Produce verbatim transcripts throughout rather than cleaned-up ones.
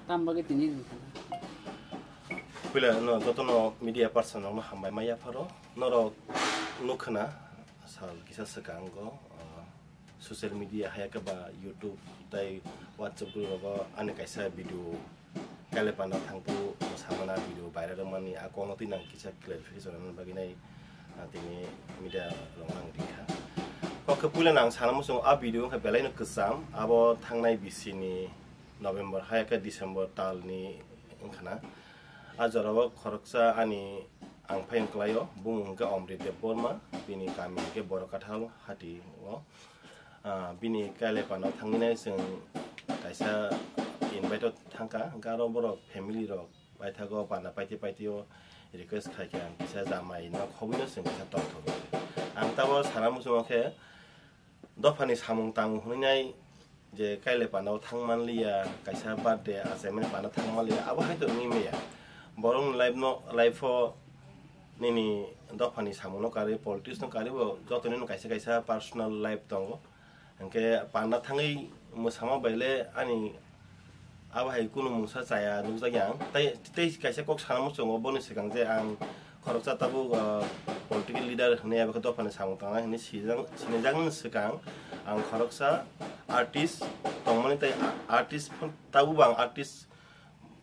Tam bagwi tini ring thana. Puila no jotono media person rokno hambai ma yapharo. Norok nukhna sal kisa swkango, ah, social media hai khe ba YouTube tei WhatsApp group rogo ani kaisa video Kaile panda thangphuru samana video viral wngmani a kokno twi nang kisa clarification rwna bagwi nai, ah, tini media rok nang ri kha. Kok khe puila nang sana muchungo a video wngkha belai no kwcham, abo thangnai bisi ni November hai khe December tal ni wngkha na. A jora o khoroksa ani ang phai wngkhlaio, bumung hwnkhe Omrit Debbarma, bini kami hwnkhe Borokathal hati o. Ah, bini kaile panda thangwi nai chwng kaisa invite o thangkha, hwnkhe aro borok family rok paithago panda paiti paiti o request khaikhe ang kisa jamai no khobwi no chwng kisa tongthok. Ang tabok sana muchungo khe dophani samung tang hwnwi nai je kaile panda o thang manliya, kaisa birthday achaimani panda thang manliya, abo hai to wngwi maya. Borokni life no, life o nini dophani samung no karwi, politics no karwi bo joto nini kaisa kaisa personal life tongo. Hwnkhe panda thangwi mwsama baile ani abo hai kunu mungsa chaya nukjakya ang. Tai, tei kaisa kok sana muchungo boni swkang je ang khoroksa tabuk, ah, political leader hwnwi abo khe dophani samung tangnai hwnwi sijak, sinijaknani swkang ang khoroksa artist tongmani tei a-, artist phano tabukbo ang artist,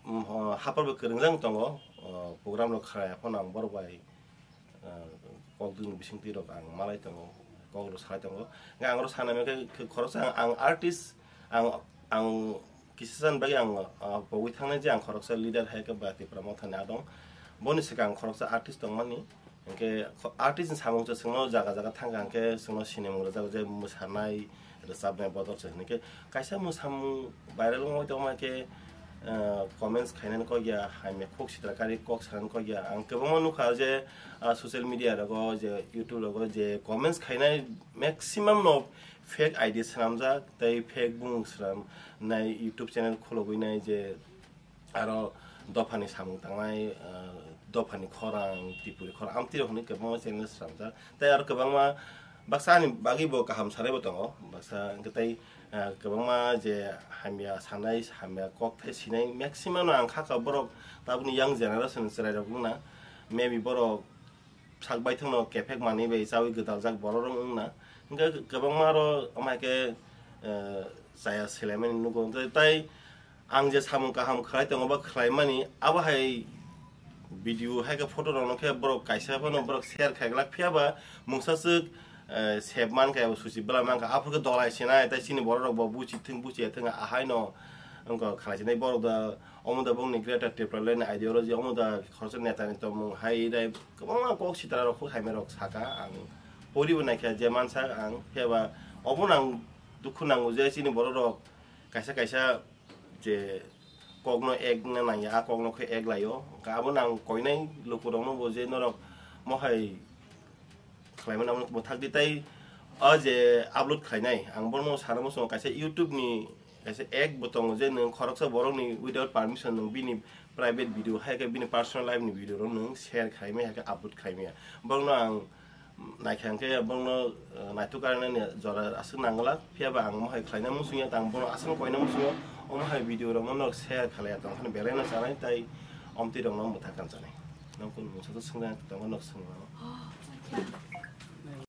mm, haphar bai kwrwngjak tongo, ah, program rok khlai phano ang borok bai ah, kok dwngni bisingtwi rok ang malai tongo, kok rok sai tongo. Hwnkhe ang oro sana hwnkhe khoroksa ang, ang artist, ang, ang kisa san bagwi ang, ah, pogwi thangnai je ang khoroksa leader hai khe ba Tipra Mothani adong. Boni swkang ang khoroksa artist tongmani. Hwnkhe kho-, artist ni samung se chwngno jaga jaga thangkha hwnkhe chwngno sinimung rwjago je mwsanai, rwchapnai bodol se hwnkhe kaisa mwsamung viral wngwi tongma khe, ah, comments khainani kok ya, hamya kok sitra kari kok sanani kok ya. Ang kwbangma nukha je, ah, social media rogo je, YouTube rogo je comments khainai maximum no fake I D swnamjak tei fake bumung swnamnai YouTube channel khulogwi nai je aro dophani samung tangnai, ah, dophani khorang, Tripuri khorang, amtwi rok hwnwi kwbangma channel swnamjak. Tei aro kwbangma baksa ani bagwi bo kaham sanai bo tongo, baksa hwnkhe tei, ah, kwbangma je hamya sanai, hamya kok thai sinai maximum no ang kha kha borok tabukni young generation chwrai rok wngna, maybe borok sak baithang no kephek manwi bai chawi gwdaljak borok rok wngna. Hwnkhe kwbangma ro omo hai khe, eh, chaya selaimani nugo. Hwnkhe tai ang je samung kaham khlai tongo ba khlaimani, abo hai video hai khe photo rok no khe borok kaisa phano borok share khai glak, phiya ba mungsa swk, eh, sep man kha, susi bwla man kha, aphuru khe dolai sinai, tai chini borok rok bo buchi thung, buchi thung, ahai no wngkha khlai sinai borok da, omo da bongni Greater Tipraland ideology, omo da khoroksa neta ni tongmung hai dai kwbangma kok sitra rok kok hamya rok saka, ang poribo naikha je mansa ang, phiya ba obo nang dukhu nango je chini borok rok kaisa kaisa je kokno ek wngna nangya, a kokno khe ek laio. Hwnkhe abo nang koinai lukurokno bo je norok mohai khlaimani abo mwthak di tai o je upload khlainai. Ang bono sana muchungo kaisa YouTube ni kaisa act bo tongo je nwng khoroksa borokni without permission nwng bini private video hai khe bini personal life ni video rok nwng share khlaimaya hai khe upload khlaimaya. Borokno ang naikha hwnkhe borokno, eh, naithok karnani jora aswk nangwlak, phiya ba ang omo hai khlaina muchungya, tang bono aswk koina muchungo, omo hai video rokno norok share khlaiya tong phano belai no chanai tai omtwi rokno mwthak kan chanai. Nokung mungsa to swngnai tongo nok swngo.